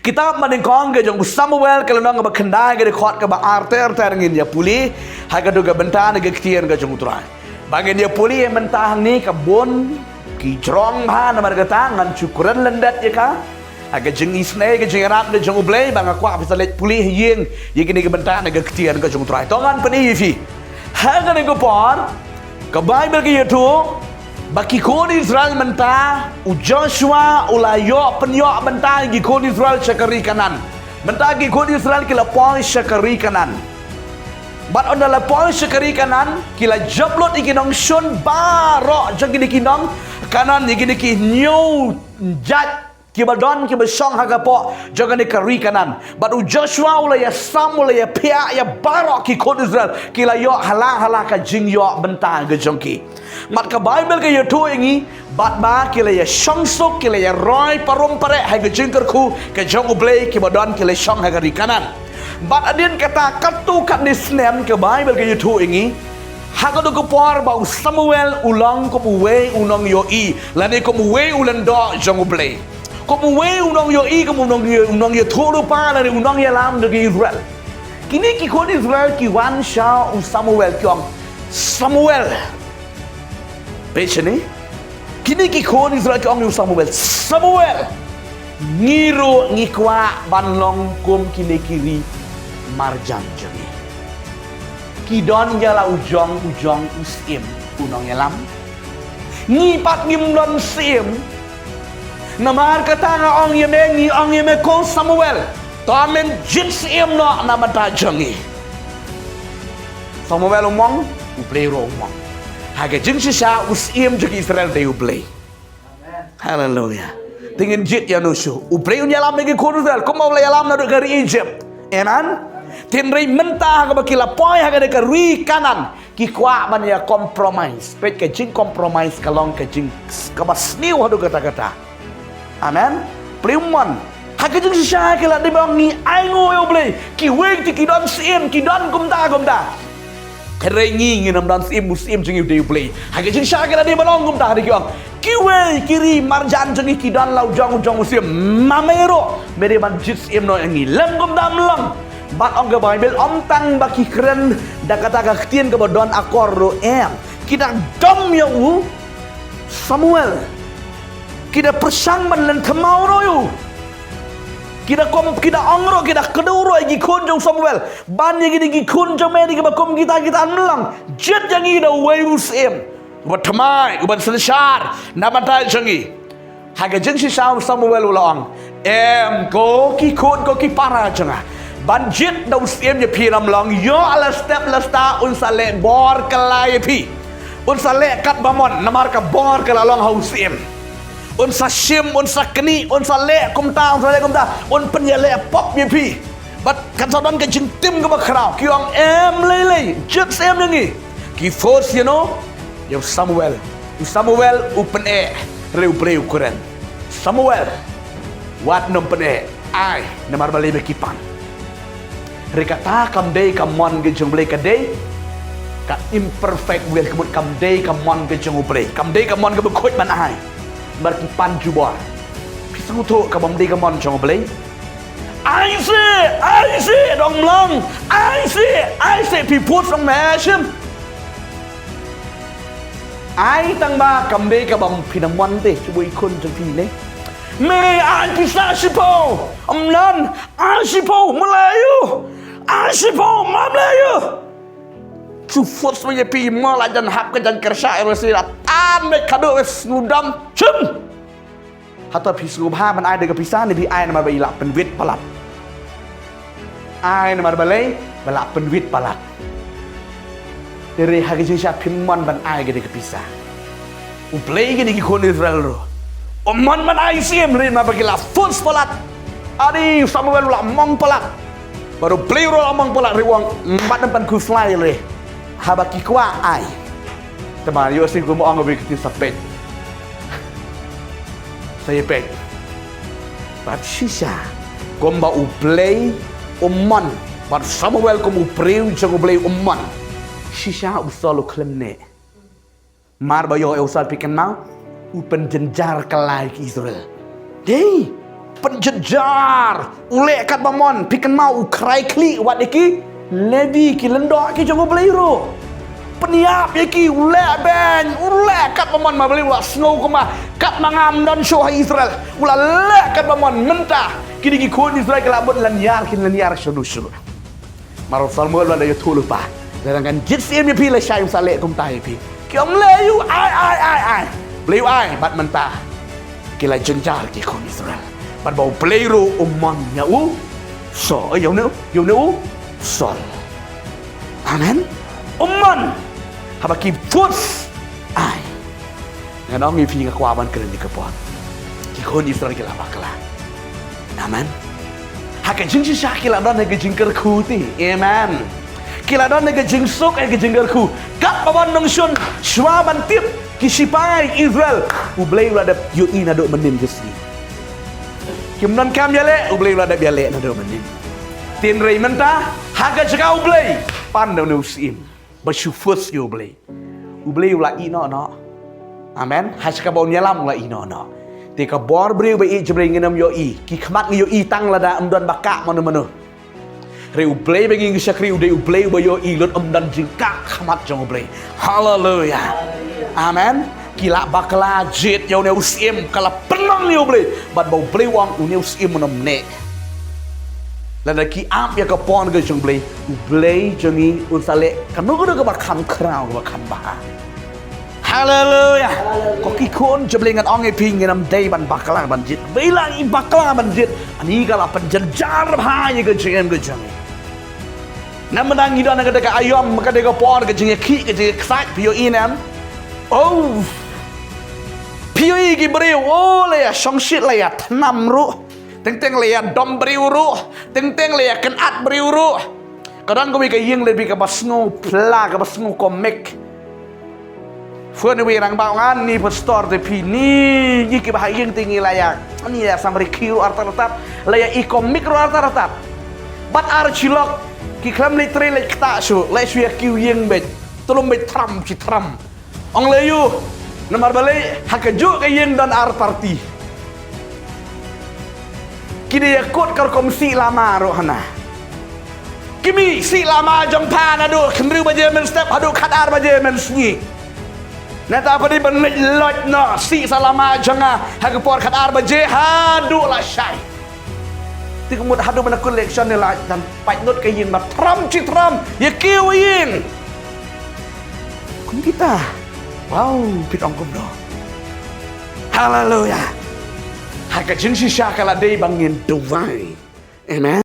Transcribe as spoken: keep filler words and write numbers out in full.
Kitab ba nyngkong ka jong u Samuel ka lynnong kaba khyndai ka dkhot kaba ar ter ter ngin ïa pule ha ka dei ka bynta na ka ktien ka jong u Trai. Ba ngin ïa pule mynta hangne ka bun ki jrong bha namar kata ngan shu kren lyndet ïa ka. Ha ka jingisynei ka jingïarap ka jong u Blei ba nga kwah phi sa leit pule ha ïing ïa kine ki bynta na ka ktien ka jong u Trai. To ngan pyni ïa phi. Ha kane ka por ka Baibl ka ïathuh ba ki khun Israel mynta u Joshua u la ïoh pynïoh bynta ïa ki khun Israel sha ka ri Kanaan. Mynta ki khun Israel ki la poi sha ka ri Kanaan. Bad ynda la poi sha ka ri Kanaan ki la jop lut ïa ki nongshun baroh jong kine ki nong Kanaan, ïa kine ki hynñiew jait kiba don kiba shong ha ka pok jong kane ka ri Kanaan. Bad u Joshua u la ïasam, u la ïaphiah ïa baroh ki khun Israel, ki la ïoh hala hala ka jingïoh bynta ka jong ki. Bad ka Baibl ka ïathuh ïa ngi bad ba ki la ïashong suk, ki la ïaroi parum pareh ha ka jingkyrkhu ka jong u Blei, kiba don ki la shong ha ka ri Kanaan. Bad hadien kata katto katne snem ka Baibl ka ïathuh ïa ngi ha ka dei ka por ba u Samuel u long kum uwei u nongïohi lane kum uwei u lyngdoh jong u Blei. Kum uwei u nongïohi, kum u nong u nongïathuhlypa lane u nongïalam jong ki Israel. Kine ki khun Israel ki wan sha u Samuel ki ong, Samuel. Peit shane. Kine ki khun Israel ki ong ïa u Samuel, Samuel, ngi ruh ngi kwah ban long kum kine ki ri marjan jong ngi. Ki don ïa la u jong u jong u syiem u nongïalam. Ngi pat ngim don syiem. Namar kata nga ong ïa me, ngi ong ïa me ko Samuel, to men jied syiem noh na bynta jong ngi. Samuel u mong, u Blei ruh u mong. Ha ka jingshisha u syiem jong ki Israel dei u Blei. Haleluya. Te ngin jied ïa no shuh. U Blei un ïalam ïa ki khun Israel kumba u la ïalam naduh ka ri Egypt. Amen. Te hynrei mynta ha kaba ki la poi ha ka dei ka ri Kanaan, ki kwah ban ïa compromise. Peit ka jing compromise ka long ka jing kaba sniew haduh katta katta. Amen. Pyrshah mon. Ha ka jingshisha ki la dei ba ngi ainguh ïa u Blei. Kiwei te ki don syiem, ki don kumta kumta. Hynrei ngi ngin ym don syiem, u syiem jong ngi u dei u Blei. Ha ka jingshisha ki la dei ban ong kumta, hynrei ki ong, kiwei ki ri marjan jong ngi ki don la u jong u jong u syiem. Ma me ruh me dei ban jied syiem noh ïa ngi. Lem kumta ym long. Bad ong ka Baibl, ym tang ba ki kren da kata ka ktien kaba don akor ruh em, ki dang dom ïa u Samuel. Ki da pyrshang ban len thymmai ruh ïa u. Ki da kum, ki da ong ruh, ki da kdew ruh ïa ki khun jong Samuel. Ban ïa kine ki khun jong me dei kiba kum kita, kita ym long. Jied ïa ngi da uwei u syiem uba thymmai, uban synshar na bynta jong ngi. Ha ka jingshisha u Samuel u la ong, em ko ki khun ko ki para jong nga, ban jied da u syiem ïa phi ym long. Ïoh la step la step un sa leh bor kylla ïa phi. Un sa leh katba mon namar ka bor ka la long ha u syiem. Un sa shim, un sa knieh, un sa leh kumta, un sa leh kumta, un pynïaleh pop ïa phi. Bad kan sa don ka jingtim kaba khraw. Ki ong em lei lei, jied syiem ïa ngi. Ki force ïa no? Ïa u Samuel. U Samuel u pyneh, hynrei u Blei u kren, Samuel, wat nym pyneh, ai, namar balei ba ki pan. Hynrei kata kam dei ka mon ka jong u Blei, ka dei ka imperfect will, ka mut kam dei ka mon ka jong u Blei, kam dei ka mon kaba khuid ban ai. Namar ki pan jubor. Phi sngewthuh ka bym dei ka mon jong u Blei. Ai se, ai se, dong mlang. Ai se, ai se, phi put dong me shim. Ai tang ba kam dei ka bym phi na mon te, shibun khun jong phi ne. Me ai pisa shiphew. Ym nan, ai shiphew, mlei ïa u. Ai shiphew, mlei ïa u. Shu force me ïa phi, ma la jan hap ka jan kyrsha ïa u, si la tan me khadduh me sngewdam. Shim. Hato phi sngewbha ban ai da ka pisa ne phi ai namar ba i la pynwit palat? Ai namar balei? Ba la pynwit palat. Te re ha ka jingshisha phim mon ban ai ka da ka pisa. U Blei kine ki khun Israel ruh um mon ban ai syiem re namar ba ki la force palat. Adi u Samuel u la mong palat. Bad u Blei ruh u la mong palat, re u ong, ym pat nym pan khuslai re. Haba ki kwah ai. Te ma ïoh shisha kumba ong, wi kti sa peit. Sa ïa peit. Bad shisha kumba u Blei um mon, bad Samuel kum u briew jong u Blei um mon. Shisha u Saul u khlem neh. Mar ba ïoh ïa u Saul, phi kynmaw, u pynjynjar kylla ïa ki Israel. Dei, Pynjynjar, u leh katba mon, phi kynmaw u khrai khlieh wat ïa ki Levi, ki lyngdoh ki jong U Blei ruh. Pynïap ïa ki, u leh beiñ, u leh katba mon, ma Blei u la sngew kumba katba ngam don shuh ha Israel. U la leh katba mon, mynta kine ki khun Israel ki la mut lyniar, ki lyniar shaduh shaduh. Mar u Samuel u la ïathuh lypa, lada ngan jied syiem ïa phi lashai un sa leh kumta ïa phi. Ki ong, Blei u ai, ai, ai, ai. Blei u ai, bad mynta ki la jynjar ki khun Israel. Bad ba U Blei ruh u mon ïa u Saul, ïa une, ïa une u Saul. Amen. U mon. Haba ki force ai. Ngan ong ïa phi, nga kwah ban kren ïa ka por. Ki khun Israel ki la bakla. Amen. Ha ka jingshisha ki la don ha ka jingkyrkhu te. Amen. Ki la don ha ka jingsuk, ha ka jingkyrkhu. Katba wan nongshun, shuwa ban tip ki shipai Israel, U Blei u la dep ïohi naduh mynnin ka sngi. Kim donkam ïaleh, U Blei u la dep ïaleh naduh mynnin. Hynrei mynta, ha ka jaka U Blei, pan da une u syiem ba shu force ïa U Blei. U Blei u la ïeh noh noh. Amen. Ha ka bor ïalam u la ïeh noh noh. Te ka bor briew ba ïeit jong U Blei ngin ym ïohi. Ki khmat ngi ïohi tang lada ym don ba kah mano mano. Hynrei U Blei ba ngi ngi shakri u dei U Blei uba ïohi lut, ym don jingkah khmat jong U Blei. Haleluya. Amen. Ki la bakla jied ïa une u syiem, ka la pynlong ïa U Blei. Bad ba U Blei u ong une u syiem un ym neh. Lada ki ap ïa ka por ka jong U Blei, U Blei jong ngi un sa leh kano kano kaba kham khraw, kaba kham bha. Haleluya. Ko ki khun jong U Blei, ngan ong ïa phi, ngin ym dei ban bakla ban jied. Balei ngi bakla ban jied? Ani ka la pynjynjar bha ïa ka jingim ka jong ngi. Namar ngi don ha kata ka aïom, ha kata ka por ka jingïakhih, ka jingïaksaid, phi ïohi ne em? Oh. Phi ïohi ki briew, oh, la ïa shongshit, la ïa thnam ruh. Teng teng la ïa dom briew ruh. Teng teng la ïa kynad briew ruh. Ka don kawei ka ïing lehse kaba sngew pla, kaba sngew comic. Phone wei rangbah, ngan ni pastor te phi, ni ngi kiba ha ïing te ngi la ïa, ni ïa samrkhie ruh artatrat, la ïa i comic ruh artatrat. Bad ar shilok ki khlem leit trei leit ktah shuh, la shu ïa kiew ïing beit, tlum beit thram shi thram. Ong lei ïoh, namar balei? Ha kajuh ka ïing don ar party. Ki dei ïa kut ka rukom sih lama ruh hana. Ki mih sih lama jong pha naduh hynriew baje mynstep haduh khatar baje mynsngi. Nangta phi dei ban leit lait noh sih sa lama jong nga ha ka por khatar baje haduh lashai. Te ka mut haduh mynta ka election ne la dang pait lut ka ïing ba thram shi thram ïa kiew ïing. Kum kita. Wow, phi ong kumno? Haleluya. Ha ka jingshisha ka la dei ba ngin duwai. Amen.